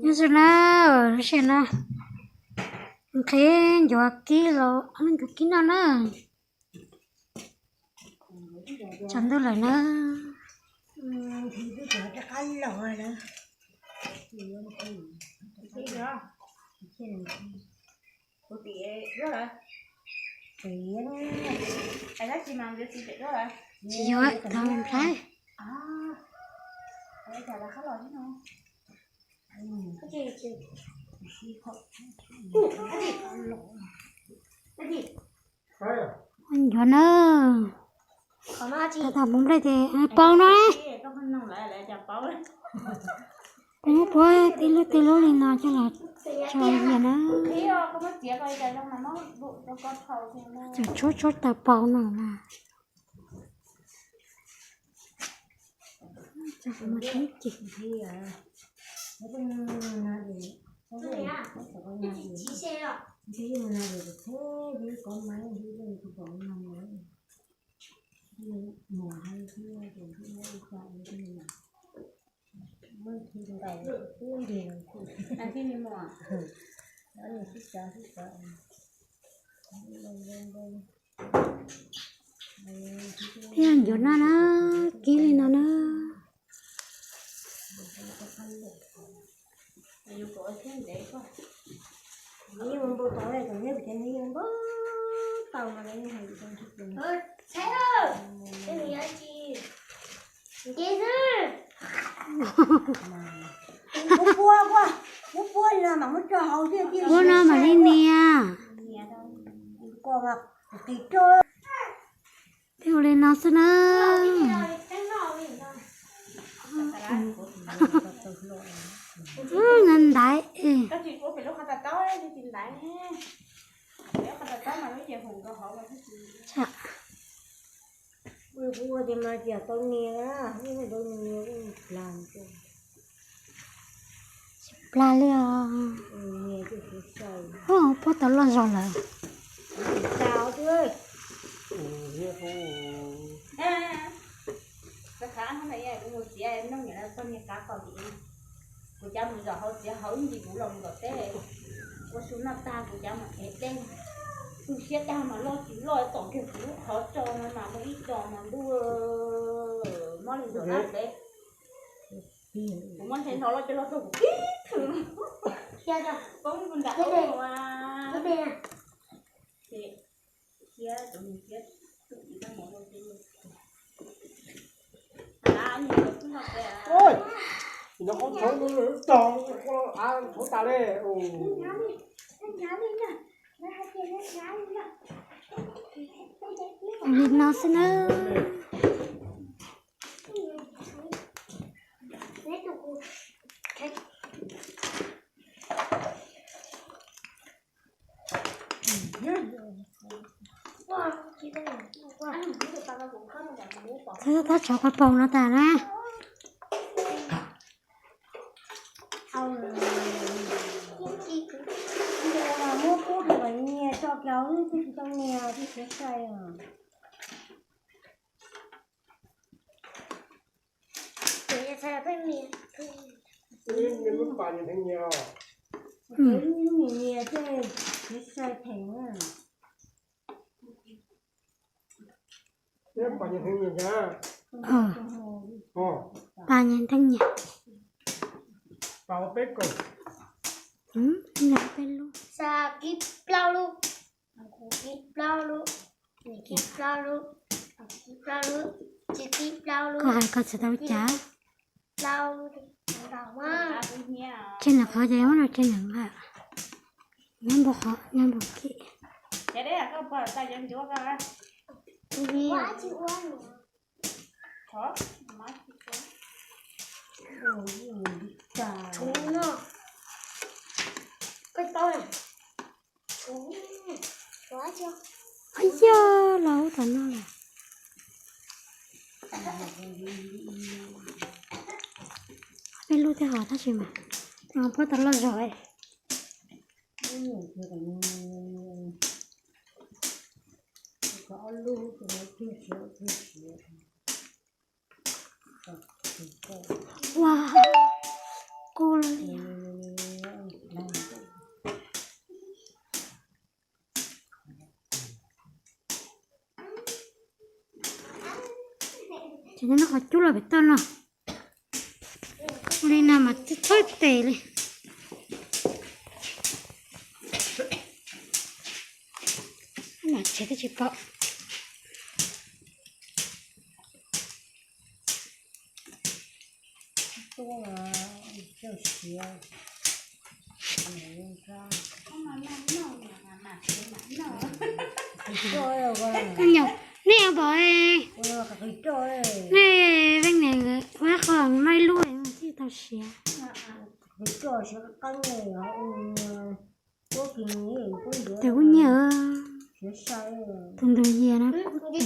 Nyob zoo na, lub sij hawm no nqhis ncuav kib los, ncuav kib noj na. Tsaus ntuj lawm na. Tsis yuav, tau nplhaib. Ncuav na. Tau tau hmoov nplej ces paub no. Kuv muab puab tej lub tej lub li no coj los tso li na. Tseem tshuab tshuab tau paub no na. Thiab ncuav no na, kib li no na. Ua no mam li nias. Tej ua li no xwb na. Ntaiv. Plag li os. Puab tau loj zog lawm. Kuv cab mus zaum hauv txiav hauv ib ntsis kuv los mus tom teb, ua su noj tag kuv cab mus ev dej. Tu siab tag mas loj tsis loj tom kiag kuv lub qhov tso no mas muaj ib co mas ntuj, mob li ntawm lab teb. Kuv muab ntshe nrho loj coj loj tuaj kuv tib thwm poob nram ub. Ces thiab cov niag thiab tus ib tag mov rau ti. Ua, no qhov tshauv no tog av tshauv tas li. Li no xwb na. Thab thab tshov koj paus no tas na. Muab pub rau kom nyias tso kiag wb thiaj tsis tau nyias thiaj siav sai os. Ces lub pas nyias theej nyias, ces lub nyias nyias thiaj siav sai pheem na. Pas nyias theej nyias. Pas nyias theej nyias. Peb lub. Xa kib plaub lub, kib plaub lub, kib plaub lub, kib plaub lub, tsis kib plaub lub. Koj hais koj tsis tau cas. Plaub lub. Tseg nram qhov ces muab no tseg nram nqa. Nyob npau qhov nyob npau kib. Yog los ub tom no lawm. Peb lub thiab hos tab sis mas puab tau loj zog. Ua, kub li. Nyob qhov cub los pem toj no. Li no mas txhob tes li. Mas tsev twb tsis pom. Koj nyuam, nej pom, nej veej niam ua qho maij lub tsis tau siav. Tes kuj nyiam. Tus ntawd yias no kuj tes.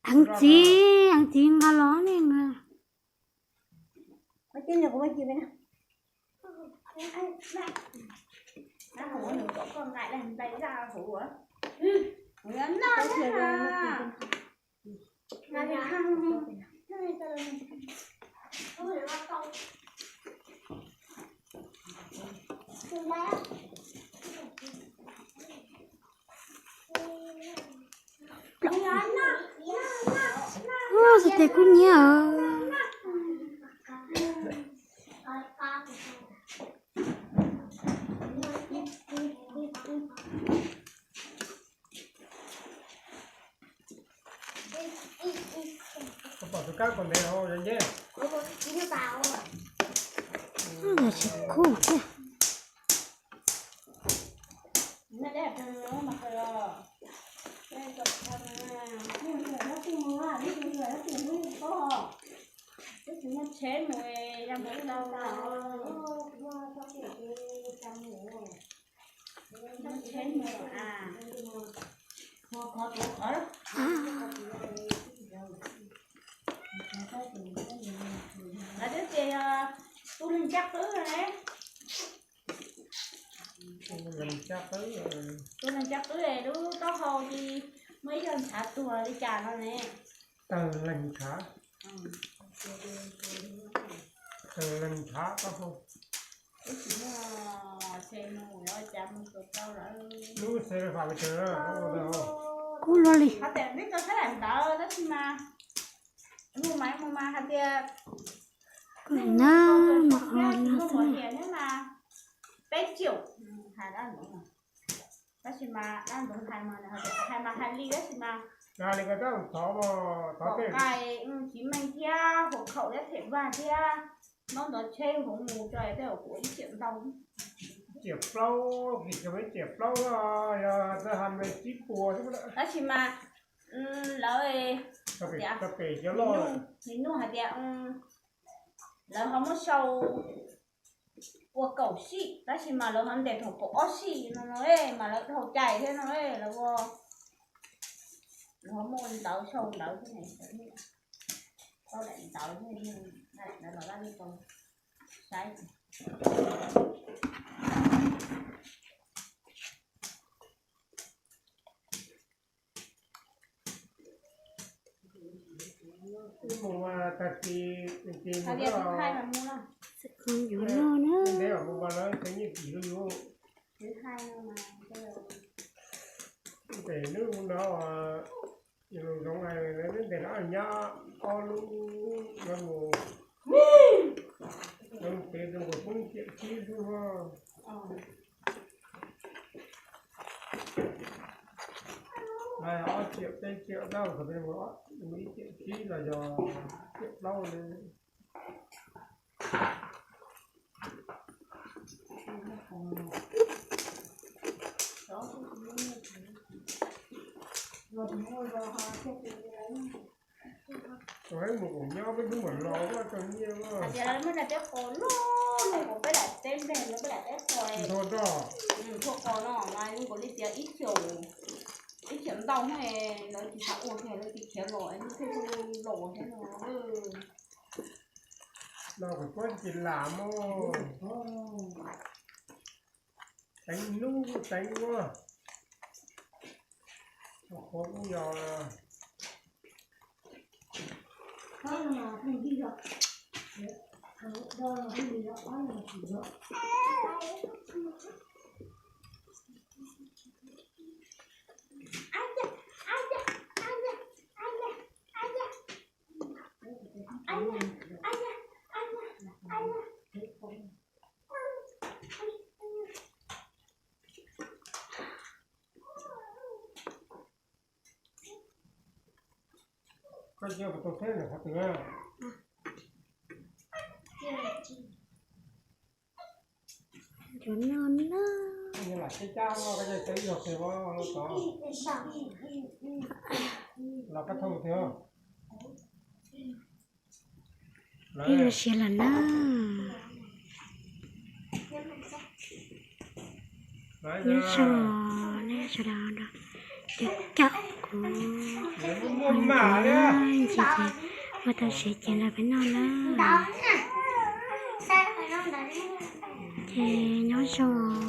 Heev txiv, heev txiv nqa los ne nqa. Ua, tes kuj nyiam. Pom tus kab kaus ntev hauv yog nce. Tsis khuj thiab. Tsheb mus, tsheb mus a. Lawv twb tias yog tus neeg caj qwb ne. Tus neeg caj qwb, tus neeg caj qwb lub taub hau ces muaj ib co ntshav tuag li cas no ne. Tawg leeg ntshav. Tawg leeg ntshav taub hau. Ib tsis muaj xe mus, cas mus tau lawm. Lub xe fam pes tsawg? Kub luaj li. Hais tias neb tau sab daim ntawv tab sis mas mus mas mus mas hais tias na, mas muaj mos thiab mas peb caum, hais dab ntxoov, tab sis mas dab ntxoov hais mas hais mas hais li tab sis mas pom nqaij tsis meej thiab, huam khaum thiab them vaj thiab, ntaub ntawv tsheb hauv mus tso tej zaum kuv ib ciam ntau. Ciam plaub, kis kawg ib ciam plaub, yog txawj hais tsib puas xwb. Tab sis mas lawv, pem cov loj, nws nug hais tias lawv ho muab sau ua kaum sij tab sis mas lawv ho ntes thaum kaum ob sij no no mas lawv dhau cai thiab no lawv ua, lawv ho muaj ntawv sau ntawv thiab ne, tau daim ntawv thiab, ntawv los dab li tau saib. Mus tag kis, mus yuav noj na. Ntev mus mas lawv tsev nyiaj kim rau yus. Ntev hnub no, zoo hais lawv ntev lawv nyab ob lub, lawv mus, lawv mus pem rau nkaus poob ciam tsib xwb. Ob ciam peb ciam tab mus ib ciam tsib los yog ciam plaub li. Mus mus nyob peb hnub mam los, tau nyiaj. Hais tias lawv muaj daim teb qos loj loj, peb daim teb nplej, peb daim teb qos, ntxhua qos no mas zoo nkaus li tias ib xyoos, ib xyoos ntau, lawv tsis xav ua kiag, lawv tsis khiav los, lub thiaj los thiab no. Los kuv tsis lam mog. Teev hnub teev ua, qhov kuj yog Koj cia tus teb qhov twg? Yuav noj na. Ib nyuag siav lawm na. Nyob zoo nej sawv daws, caum kuv, ntsis ces ua tau siav ces los peb noj na. Ces nyob zoo.